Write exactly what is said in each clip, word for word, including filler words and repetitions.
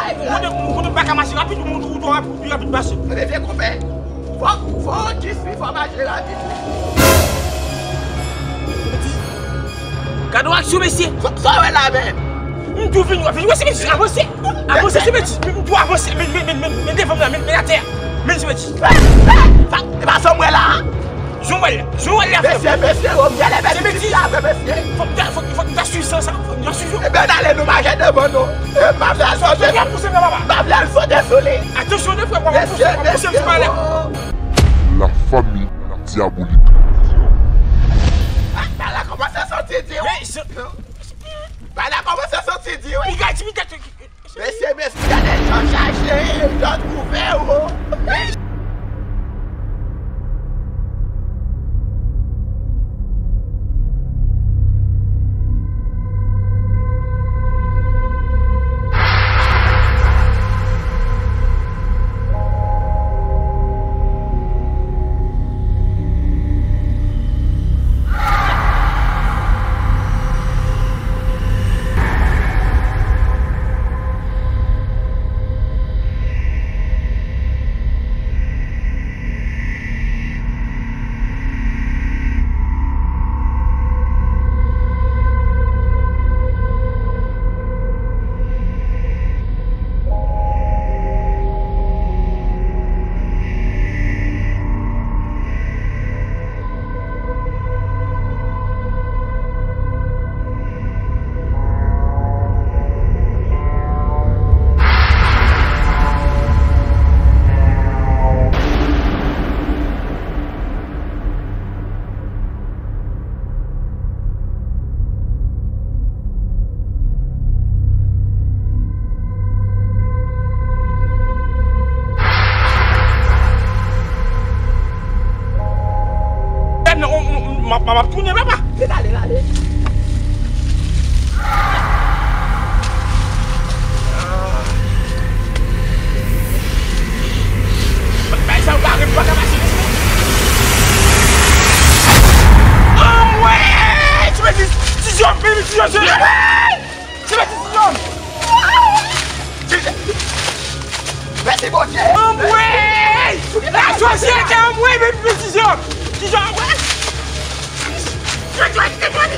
Ou konnen, ou konnen m pa ka mache rapid, ou, ou, ou twò rapid, ou pi rapid pase. Mwen vye konpè. Fò, fò w jis wi, fò w mache rapid wi. Gade yon aksyon, mesye. Sa, sa w wè la menm? M tou vin, vin, mesye, mesye, avanse. Avanse, mesye, mesye. M tou avanse, men, men, men, men, men devan m la, men, men atè a. Men, mesye, mesye. Sa, se pa sa m wè la. Jan w wè l, jan w wè l la, frè m. Mesye, mesye, o, m genlè pèdi pitit la vre, mesye. Fòk m ta, fòk, fòk m ta swiv san sa, fòk m ta swiv yo. Ebyen, n ale, nou mache devan nou. E, m pa vle al sote. Fòk m pouse m nan, papa. M pa vle al sote sou li. Atansyon de frè, papa, pouse m, pouse m sou palè. La famille diabolique. Ah, bagay la kòmanse santi di, wi. Men, se, bagay la kòmanse santi di, wi. Piga di, piga di. Mesye, mesye, gade jan chache, jan twouve, o. M ap tounen, papa. Rale, rale. Bay sa yo bare m pa ka mache, mesye. Anmwey! Ti Bètis! Ti Jòb, vini, Ti Jòb, Ti Jòb! Ti Bètis, Ti Jòb! Mèsi, Bondye! Anmwey! La sosyete, anmwey, men Ti Jòb! Ti Jòb, anmwey! Ti Bètis, kite m,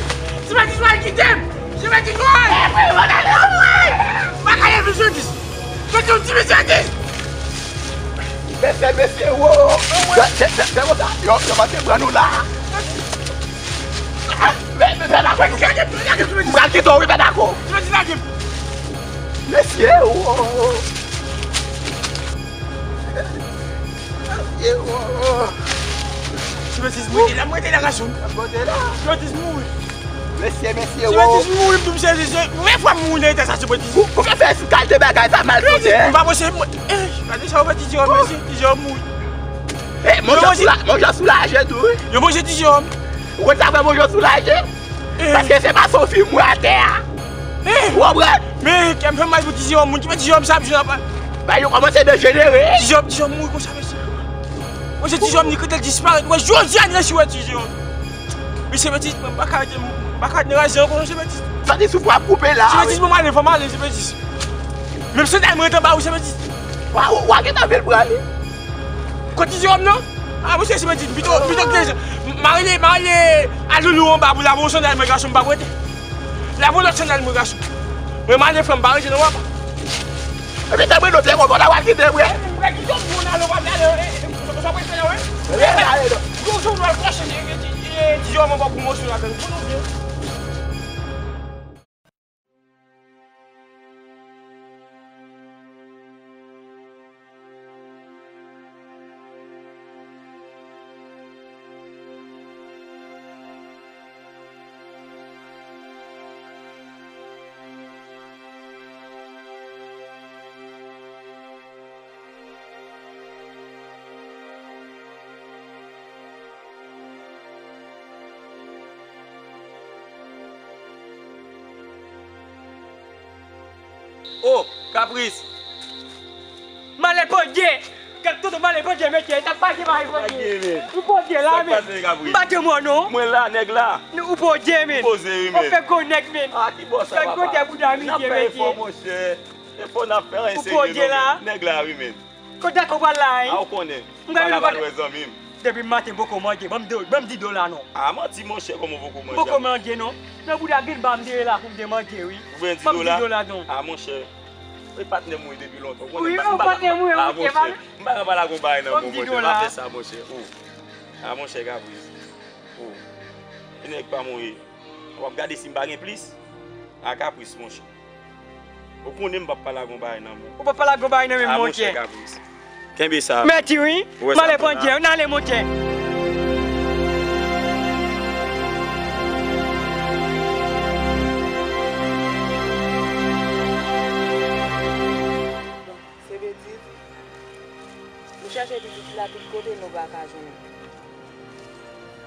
Ti Bètis, kite m! Ti Bètis, anmwey! Pa ka leve, Ti Bètis! Mete yon ti mesye ate! Mesye, mesye, wo! Fè, fè, fè, fè konsa. Yo, yo panse pran nou la. Men, men, Bèdako, m pral kite w, wi, Bèdako. Mesye, wo! Mesye, wo! Ti Bètis mouri, la mwen te nan gason. Ti Bètis mouri. Mesye, mesye, wo. Ti Bètis mouri, m tou m chèche, se premye fwa m mouri nan eta sa, Ti Bètis. Ou, ou fè fè sou kalite bagay sa, malfektè. M pa panse, eh, gade sa, ou fè Ti Jewòm, mesye, Ti Jewòm mouri. Eh, Monjan soula-, Monjan soulaje tou, wi. Yo manje Ti Jewòm. Ou konn sa fè Monjan soulaje? Eh. Paske se pa Sofi m wè atè a. Eh. Ou konprann? Men, kè m fè mal pou Ti Jewòm, moun ki fè Ti Jewòm sa ap jwenn apa. Ba yo kòmanse dejenere. Ti Jewòm, Ti Jewòm mouri konsa, mesye. Mwen se Ti Jewòm, li kite l disparèt. Mwen jodi a, li resi wè Ti Jewòm. Mesye Bètis, mwen pa ka rete, m pa ka ret nan raje ankò, non, mesye Bètis. Sa di souf w ap koupe la, mesye Bètis, mwen ale, fò m ale, mesye Bètis. Menm sandal mwen ret anba, wi, mesye Bètis. Wa, wa, wa, gentan vin pran li. Kot Ti Jewòm nan? Ah, mesye, mesye Bètis, pito, pito ke m a rele, m a rele a loulou anba pou lave yon sandal mwen, gason, m pa prete. Lave yon lòt sandal mwen, gason. Mwen m ale, frè m, pa rete non, papa. Epi tanpri nou te konpòte w al kite m wi. Mwen kite w pou n ale, w pa vle ale, e, e, sa w prese la wi. Mwen ale non. Yon jou nou al kòche, e, e, e, Ti Jewòm ankò pou mòso ladann. Pou nou byen. Oh, Kapris! Malè pandye! Gad tonton malè pandye, mesye, e t ap pase malè pandye. Ou pandye la, men. M pa te mò, non. Mwen la, nèg la. Ou pandye, men. Poze wi, men. Ou fè gwo nèg, men. Ah, ki bò sa, papa? Gad kote bouda misye, mesye. Fò n ap fè anyen serye non, men. Nèg la, wi, men. Kote dakò pral la, hein? A, ou konnen. M pa ka pral wè zanmi m. Depi maten, m poko manje. Ban m di, ban m di dola non. A, manti, monchè, kòman w poko manje? M poko manje non. Nan bouda grenn ba m deye la pou m te manje, wi. Ou vle di dola? Ban m di dola non. A, monchè. E patnè m wi depi lontan. Wi, patnè m wi, monchè. M pa ka pale ak yon bagay nan bon, monchè. M pa fè sa, monchè. O. A, monchè, kapris. O. E nèg pa mwen ye. W ap gade si m pa gen plis. A, kapris, monchè. Ou konnen m p ap pale ak yon bagay nan men w. Ou p ap pale ak yon bagay nan men m, monchè. Kenbe sa. Mèsi wi. M ale pran djè, n ale, monchè. Bon, se betiz. Nou chèche pitit la tout kote, nou pa ka jwenn li.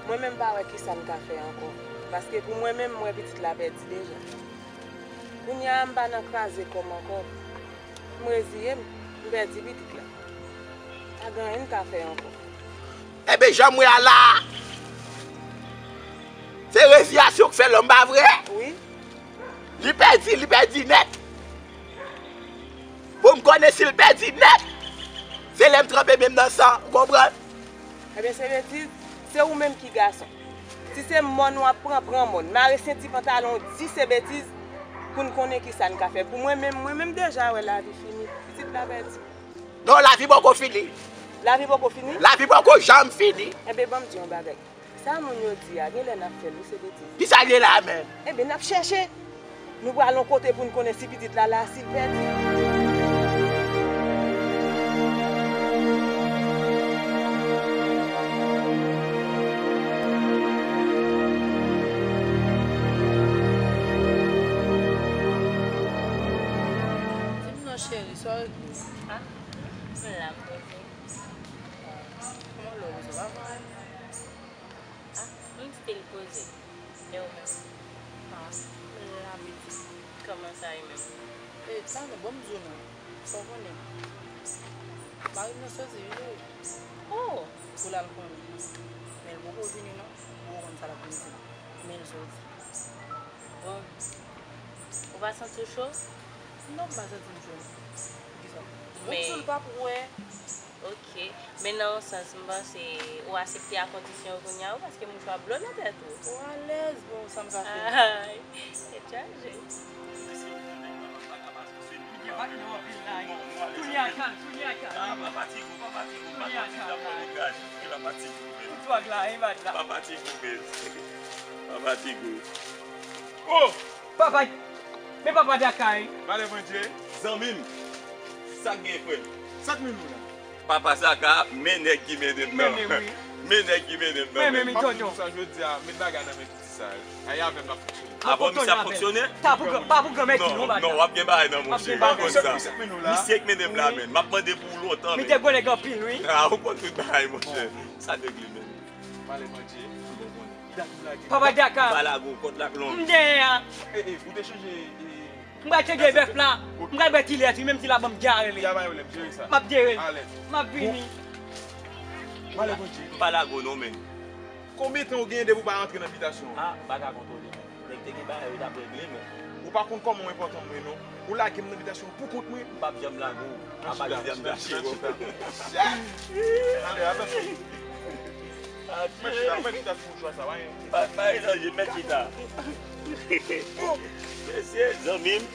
Mwen menm pa wè kisa n ka fè ankò. Paske pou mwen menm, m wè pitit la pèdi deja. Kounye a, m pa nan kraze kò m ankò. M reziye m, m pèdi pitit la. Pa gen anyen n ka fè ankò. Enben, jan m wè a la a, se reziyasyon k fè lòm, pa vre? Wi. Li pèdi, li pèdi nèt. Pou m konnen si l pèdi nèt, se lè m tranpe men m nan san, ou konprann? Ebyen, se betiz, se ou menm ki gason. Si se mòn w ap pran, pran mòn. Mare senti pantalon w, di se betiz, pou n konnen kisa n ka fè. Pou mwen menm, mwen menm deja wè lavi fini. Pitit la pèdi. Non, lavi poko fini. Lavi poko fini? Lavi poko janm fini. Enben, ban m di yon bagay. Sa moun yo di a, genlè n ap fè l, wi, se betiz. Kisa l ye la menm? Enben, n ap chèche. Nou pral yon kote pou n konnen si pitit la la, si l pèdi. Di m non, cheri, sa w regle? A, m la, m poze. Kòman lè w poze? W pa fè anyen? A, m still poze. E ou menm? A, m la, pitit. Kòman sa ye menm? E, sa non, ban m di w non. Sa w konnen. Mari m nan sezi, wi, cheri. O! Pou l al konnen. Men l poko vini non. Ou konn sa l ap vin di m. Men l soti. Bon. Ou pa santi w cho? Non, m pa santi m cho non. Poukisa? Men ou sou l p ap wè. Ok. Men nan yon sans, m panse ou aksepte a kondisyon yo kounye a, wi, paske mouchwa blo nan tèt ou. Ou alèz, bon, sa m ka fè? Ay, tèt chaje. Tounen a kal, tounen a kal. A, pa fatige w, pa fatige w, pa fatige w, pa fatige w, pa fatige w, men. Tout vag la, e vag la. Pa fatige w, men. Pa fatige w. O! Papa, men papa Dakay. Valè Bondye. Zanmi m, sa k gen, frè m? Sa k mennen w la? Papa Saka, men nèg ki mennen m nan. Men nèg ki mennen m nan, men. Men, men, men, tonton. M ap di w sa jodi a, met bagay nan men piti sa. Ay avè m l ap fonksyone. Avan misye ap fonksyone? Pa pou gran, pa pou gran mèt non, non, w ap gen bagay nan, monchè. W ap gen bagay. Misye k mennen m la, men. M ap mande pou ou lontan, men. Misye gwo nèg anpil, wi. A, ou konn tout bagay, monchè. Sa regle, men. Valè Bondye. Papa Daka. Pa lago, kòd la k long. M dèyè a. E, e, ou te chanje, e, m pral chanje bèf la. M pral bwè ti lèt, wi, menm si l ap ban m dyare li. Y a pa pwoblèm, jere sa. M ap jere l. Alèz. M ap vini. Bon. Valè Bondye. M pa lago non, men. Konbyen tan ou genyen depi ou pa rantre nan bitasyon an? A, m pa ka kontwole, men. Nèg te gen bagay yo t ap regle, men. Ou pa konn kòman w enpòtan mwen, non. Ou lage m nan bitasyon an pou kont mwen. M p ap janm lage w. Apa jodi a m te achte w. Ale, atansyon. Mèt chita, mèt chita sou mouchwa sa, pa gen. Pa, pa gen danje, mèt chita. Mesye, zanmi m.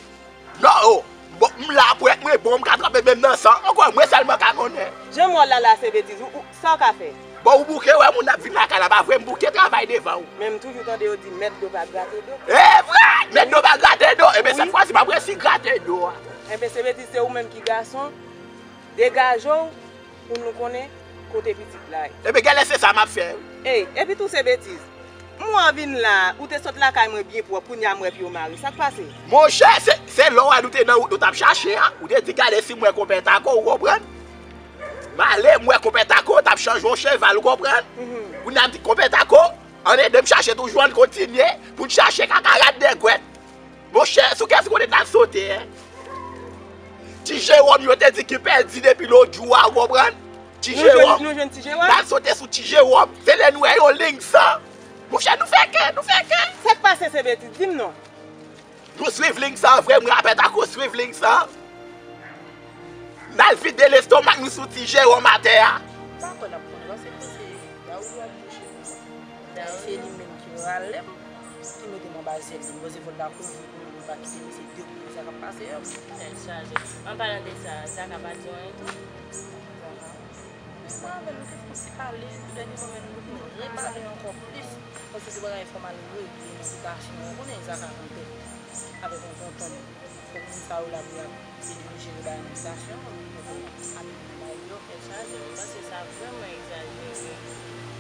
Non, o. Bon, m la pou èt mwen bon, m ka tranpe men m nan san. Ankò, mwen sèlman ka konnen. Jan m wè w la la, se betiz. Ou, ou, sa w ka fè? Bon, ou bouke, wè moun ap vin lakay la, pa vre, m bouke travay devan w. Men m toujou tande yo di, mèt do pa grate do. E vre! Mèt do pa grate do. Ebyen, sèt fwa si, m ap resi grate do a. Ebyen, se betiz, se ou menm ki gason. Degaje w pou nou konnen kote pitit la ye. Ebyen, genlè se sa m ap fè, wi. Ey, epi tou se betiz. M wè w vin la, ou te sot lakay mwen byen pwòp, kounye a m wè pye w mare. Sa k pase? Monchè, se, se lè w wè nou te nan wout nou t ap chache a, ou te di gade si m wè konpè Tako, ou konprann? M ale, m wè konpè Tako t ap chanje yon cheval, ou konprann? Mhm. Kounye a m di konpè Tako, ann ede m chache toujou, ann kontinye pou n chache kakarat dègwèt. Monchè, sou kiyès ou konnen n al sote, en? Ti Jewòm yo te di ki pèdi depi lòt jou a, ou konprann? Ti Jewòm. Nou jwenn, nou jwenn Ti Jewòm? N al sote sou Ti Jewòm. Se lè n wè yon ling san. Monchè, nou fè kè, nou fè kè. Sa k pase, se betiz? Di m non. Nou swiv ling san vre, m rapè Tako swiv ling san. N al vide lestomak nou sou ti Jewòm atè a. M pa kwè l ap konnen, paske se Dawoud w ap bouche pou mwen. Se li menm ki rale m, ki mete m anba zèl li. M panse fò l ta kouvri pou mwen, pou l pa kite m se de kou sa k ap pase yo. Tèt chaje. An palan de sa, Zaka pa di w anyen tou? Zaka. Men mwen avè l, nou te fè yon ti pale, dènye moman, nou vin repale ankò plis. Paske se bagay fò m al regle nan bidasyon an. Ou konnen Zaka konn pèdi avèk yon tonton m. Fòk moun sa yo la pou y ap ede nou jere bagay nan bidasyon an. Pou nou ap ede nou bay yo. Tèt chaje, m panse sa vrèman egzajere.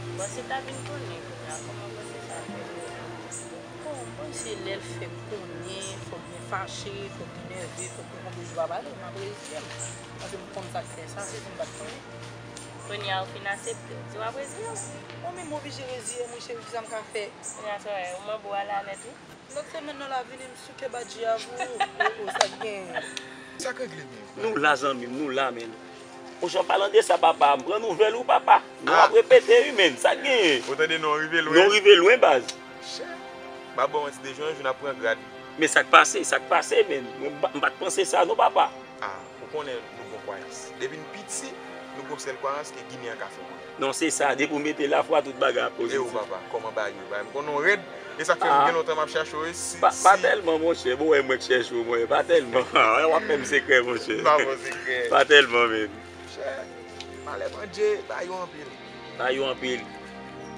M panse ta vin konnen kounye a, kòman w panse sa fè? Bon, m panse lè l fè konnen, fòk gen fache, fòk gen nève, fòk gen konplis pa pale, m ap reziye m. Paske m konn sa k fè sa, se si m pa t konnen. Kounye a ou fin aksepte, w di w ap reziye w. Bon, men m oblije reziye m wi, cheri, kisa m ka fè? Kounye a, sa w manbo a la nèt wi. Lòt semèn nan la vini, m souke badji a pou ou. O, o, sa k genyen? Sa k regle menm? Nou la, zanmi m, nou la, men. Monchè, an palan de sa, papa, m pran nouvèl ou, papa. Nou ap repete, wi, men. Sa k genyen? Ou tande nou rive lwen? Nou rive lwen, baz. Chè. M ap ba w manti, de jou an jou n ap pran grad. Men sa k pase, sa k pase, men. Mwen, m pa, m pa t panse sa, non, papa. Ah, ou konnen nou gon kwayans. Depi n piti, nou gon sèl kwayans ke Ginen an ka fè konnen. Non, se sa, depi w mete lafwa, tout bagay ap posib. E ou, papa, kòman bagay yo? Bagay m konnen w rèd, e sa k fè m gen lontan m ap chache w, e si, pa, pa tèlman, monchè, bon, wè mwen k chèche w, mwen, pa tèlman. W ap fè m sekrè, monchè. Pa bon sekrè. Pa tèlman, men. Monchè, malè pandje, bagay yo anpil. Bagay yo anpil.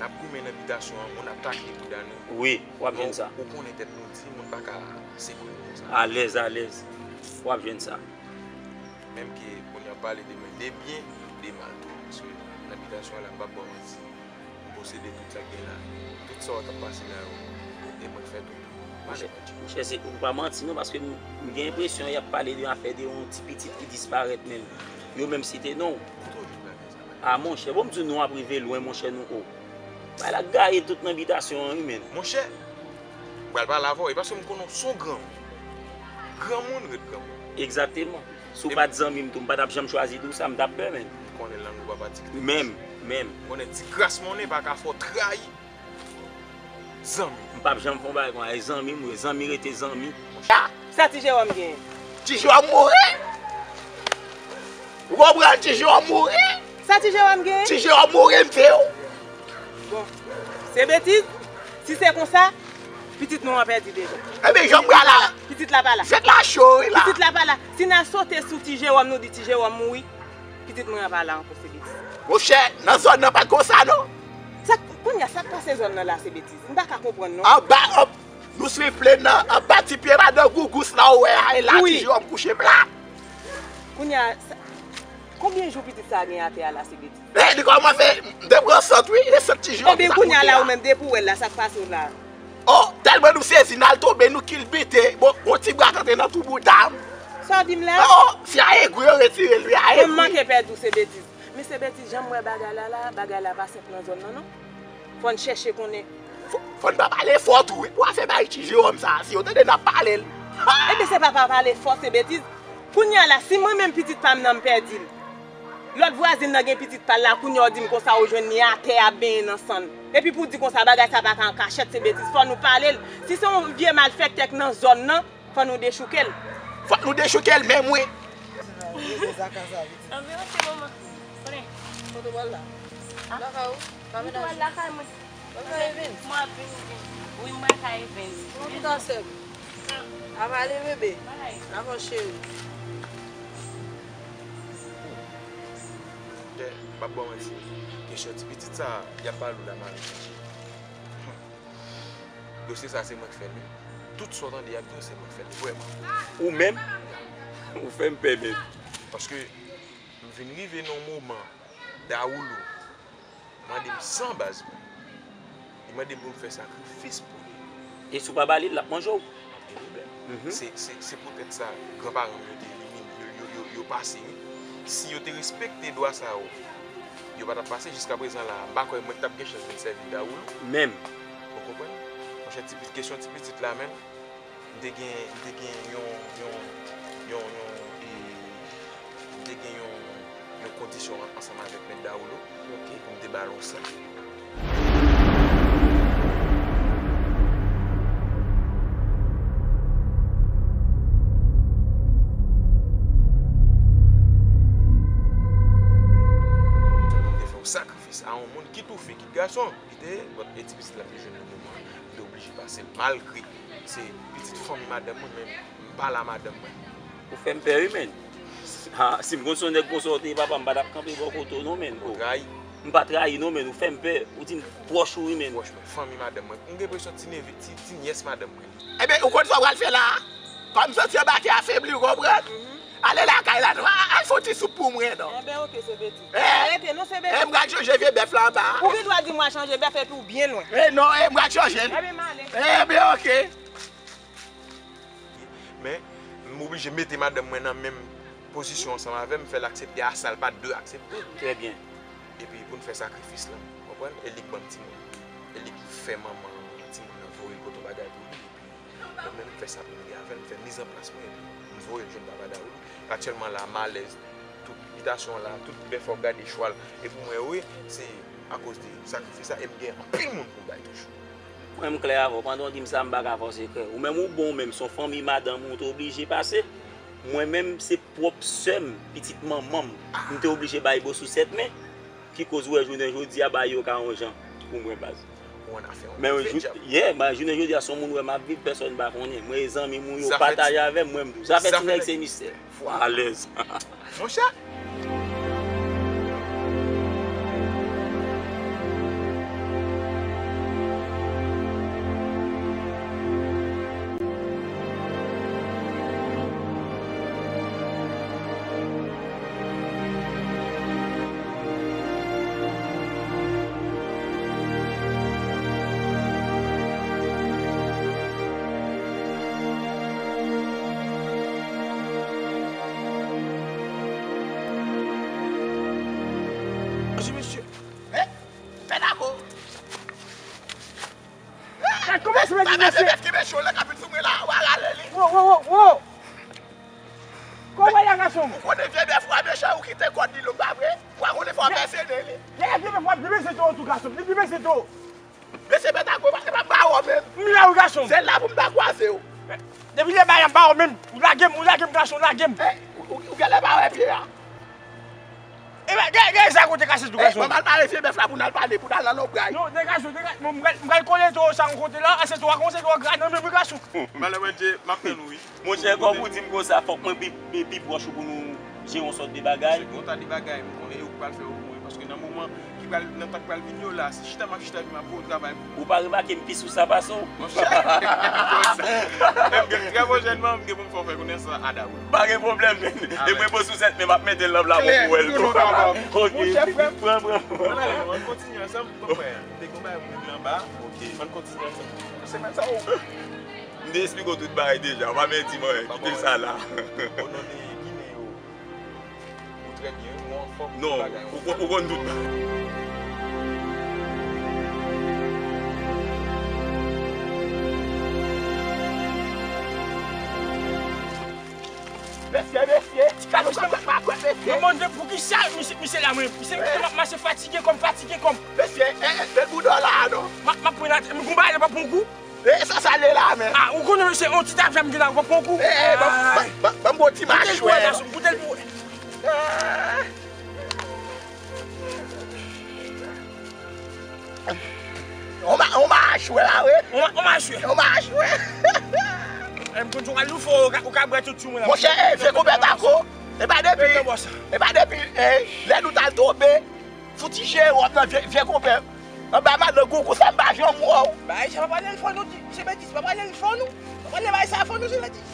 N ap goumen nan bitasyon an, moun ap takle bouda nou. Wi, w ap jwenn sa. Ou konnen tèt nou di, moun pa ka sekwè nou konsa. Alèz, alèz. W ap jwenn sa. Menm ke kounye a pale de mwen, de byen, de mal tou. Paske nan bitasyon an la, m p ap ba w manti. M posede tout sa k gen la. Tout sa w t ap pase la yo, e mwen k fè tout. Monchè, monchè, se, ou pa manti non, paske m, m gen enpresyon y ap pale de afè de yon ti pitit ki disparèt menm. Yo menm site non w. Kote w jwenn bagay sa? A, monchè, bon, m di w nou ap rive lwen, monchè, nou o. Bay la gaye tout nan bitasyon an, wi, men. Monchè, m pral pale avè w, e paske m konnen w se yon granmoun. Granmoun ret granmoun. Egzakteman. Si w pa t zanmi m tou, m pa t ap janm chwazi di w sa, m t ap pè, men. M konnen lang ou papa ti kite. Menm, menm. M konnen ti kras monnen pa ka fè w trayi zanmi. M p ap janm fè yon bagay konsa, e zanmi m ye, zanmi rete zanmi. Sa Ti Jewòm genyen? Ti Jewòm mouri? Ou konprann Ti Jewòm mouri? Sa Ti Jewòm genyen? Ti Jewòm mouri, m di w. Bon, se betiz. Si se konsa, pitit nou an pèdi deja. Ebyen, jan m pral la. Pitit la pa la. Fèt la cho, wi, la. Pitit la pa la. Si n al sote sou Ti Jewòm, nou di Ti Jewòm mouri, pitit mwen an pa la ankò, se betiz. Monchè, nan zòn nan pa t konsa, non. Sa, kounye a, sa k pase zòn nan la, se betiz. M pa ka konprann, non. Anba, anba, nou swiv plenn nan, anba ti pye madan Gougous la, ou wè a, e la Ti Jewòm kouche plat. Kounye a, sa, konbyen jou pitit sa a gen atè a la, se betiz? E, li kòmanse, m te pran sant, wi, e sant Ti Jewòm. Ebyen, kounye a la, ou menm, depi w wè l la, sa k pase w la? O, tèlman nou sezi, n al tonbe, nou kilbite. Bon, yon ti bra k antre nan twou bouda m. Sa w di m la? O, se a egou yo retire l, wi, a egou. Bon, m manke pèdi w, se betiz. Men se betiz, jan m wè bagay la la, bagay la pa senp nan zòn nan, non. Fò n chèche konnen. Fò, fò n pa pale fò tou, wi, pou afè bay Ti Jewòm sa a. Si yo tande n ap pale l. Ebyen, se pa pa pale fò, se betiz. Kounye a la, si mwen menm pitit pa m nan, m pèdi l. Lòt vwazin nan gen pitit pa l la, kounye a w di m konsa ou jwenn li atè ap benyen nan sann. Epi pou w di konsa bagay sa pa ka an kachèt, se betiz, fò nou pale l. Si se yon vye malfektè k nan zòn nan, fò nou dechouke l. Fòk nou dechouke l menm, wi. Anben, oke, manman. Konnen. Kote w al la? Lakay ou? Pa mennaj ou? Mwen lakay mwen. Ou lakay Evens? Mwen ap vin, vin. Wi, mwen lakay Evens. Kòman tout afè w? Ap ale, bebe? Bay. Dakò, cheri. Kè, m ap ba w manti. Kesyon ti pitit sa, y ap pale w la, mari. Dosye sa, se mwen k fè l, wi. Tout sa w tande y ap di w, se mwen k fè l, vrèman. Ou menm? Ou fè m pè, menm. Paske m vin rive nan yon moman, Dawoulou mande m san baz mwen. Li mande m pou m fè sakrifis pou li. E si w pa ba li l, l ap manje w. Gen pwoblèm. Mhm. Se, se, se poutèt sa, granparan m yo te vini, yo, yo, yo, yo pase, wi. Si yo te respekte dwa sa yo, yo pa t ap pase jiskaprezan la. M pa kwè mwen t ap gen chans vin sèvi Dawoulou. Menm. Ou konprann? Monchè, ti pitit, kesyon ti pitit la menm. M te gen, m te gen yon, yon, yon, yon, e, m te gen yon, yon kondisyon an, ansanm avèk Mèt Dawoulou, ok, pou m te ba l yon san. Son, li te ye, but e ti pitit la m te jwenn nan moman an, m te oblije pase l. Malgre se pitit fanmi madanm mwen, men m pale a madanm mwen. Ou fè m pè wi, menn. Ha, si m konn se yon nèg konsa w te ye, papa, m pa t ap kanpe bò kote w non, menn. Ou trayi. M pa trayi non, menn. Ou fè m pè. Ou di m pwòch ou wi, menn. Pwòch mwen, fanmi madanm mwen. M gen enpresyon ti neve, ti, ti nyès madanm mwen. Ebyen, ou konn sa w pral fè la a? Kòm m santi anba tè a febli, ou konprann? Ale lakay la non, al fè yon ti soup pou mwen non. Enben, oke, se Beti. Eh, rete non, se Beti. Eh, m pral chanje vye bèf la anba a. Ou gen dwa di m w a chanje bèf epi w byen lwen. Eh, non, eh, m pral chanje l. Enben, m ale. Enben, oke. Men, m oblije mete madanm mwen nan menm pozisyon ansanm avè m, fè l aksepte a sa l pa t dwe aksepte. Trè byen. Epi pou n fè sakrifis lan, w konprann? E li k ban m timoun. E li k fè manman timoun nan voye l pote yon bagay pou li. Epi mwen menm, m fè sa pou m gen avè l, m fè mizanplas mwen, epi m voye l jwenn papa Daoud. Aktyèlman la, m alèz. Tout bitasyon la, tout bèf w ap gade, chwal. E pou mwen, wi, se akoz de sakrifis la, e m gen anpil moun pou m bay toujou. Mwen, m klè avè w. Pandan w di m sa, m pa ka fè w sekrè. Ou menm, ou bon, ou menm, se yon fanmi madanm ou, ou te oblije pase. Mwen menm, se pwòp sè m, pitit manman m, m te oblije bay bo sou sèt men. Ki koz ou wè jounen jodi a, bagay yo ka yon jan pou mwen, baz. Ou annafè, yon Men yon jou, yeah, ba, jounen jodi a, se yon moun wè m ap viv, pèsonn pa konnen. Mwen, e zanmi m ou yo, pataje avè m, mwen, m di w. Zafè ti nèg se mistè. Fò alèz. Monchè. Bonjou, mesye. Hey, fè dako. Gad kòman se mèt mesye. Bèf ki mechan la k ap vin sou mwen la, w a rale li. Wo, wo, wo, wo. Kòman w ye, gason? Ou konnen vye bèf ou a mechan, ou kite kòd li long, pa vre? Ou a konnen fò w pèse nen li. Gade vye bèf w ap vye peze to tou, gason. Li vye peze to. Mesye, fè dako, paske m ap ba w menm. M la wi, gason. Se la pou m ta kwaze w. Depi lè bagay la m ba w menm. Ou lage m, ou lage m, gason, lage m. Hey, ou, ou, ou genlè pa wè pye a. E ben, gen, gen sa kote kase tou, gason. Bon, m al pare vye bèf la pou n al pale, pou n al nan lòbray. Non, degaje w, degaje w. M pral, m pral kole to sa yon kote la, ase to a kòmanse to a gra nan men mwen, gason. Malè Bondye, m ap tann ou, wi. Monchè, kòm ou di m konsa, fòk mwen pi, pi, pi pwòch ou pou nou jere yon sòt de bagay. Se yon ta de bagay, m konnen yo pral fè yo pou mwen, paske nan moman ki pral, nan tan k pral vin yo la, se chita m ap chita epi m ap fè yon travay pou ou. Ou pa remake m pi sou sa pase w? Monchè, m gen trè pwòchènman, m gen pou m fè w fè konesans a Daoud. Pa gen pwoblèm, men. E mwen bon sou sèt, men m ap mete l nan pla pou ou wè l tou. Ok. Monchè, frè m. Pran, pran, pran. Ann ale non, ann kontinye ansanm, bon, frè, m te gen yon bagay pou regle anba. Ok. Ann kontinye ansanm. Se menm sa, ou. M te esplike w tout bagay deja, ou pa bezwen di m anyen, kite sa la. O non de Ginen yo. Ou trè byen, wi, ou anfòm, tout bagay. Non, ou, ou konn tout bagay. Mesye, mesye, ti kalouch la pa kwè, mesye. Mwen mande poukisa misye, misye la, mwen, misye, misye, m ap mache fatige kòm, fatige kòm. Mesye, eh, eh, bèl bouda w la, non. M ap, m ap pran la, m konn bagay la pa pran kou. E sa, sa l ye la, men? Ah, ou konnen, mesye, yon ti tapya m gen la, ou pa pran kou? Eh, eh, ban, ban, ban, ban m bon ti machwè. Koute l pou wè, gason, koute l pou wè. Ah. On ma-, on machwè la, wi. On ma-, on machwè. On machwè. Eh, m konn ou ka, ou ka bwè tout sou mwen la. Monchè, eh, vye konpè tako. E pa depi, e pa depi, eh, lè nou t al tonbe, fouti jere wòb nan vye, vye konpè. Anba madan gongon sa m pa janm wè w. Bagay sa pa pale l fò non, ti, se betiz, pa pale l fò non. Pa pale bagay sa fò non, se betiz.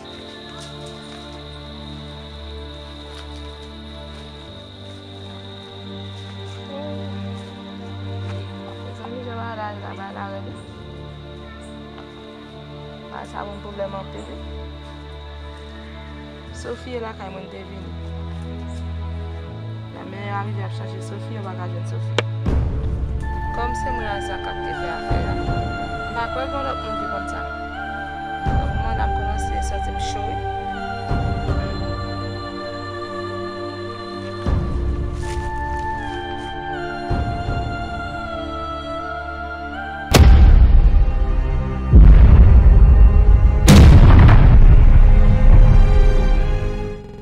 Mezanmi, jan bagay la ye la, bagay la rèd wi. Bagay sa ban m pwoblèm anpil wi. Sophie e lakay mwen te vini. Nan men yo arive ap chache Sophie, yo pa ka jwenn Sophie. Kòm se mwen Azaka k te fè afè a, m pa kwè gen lòt moun ki konn sa.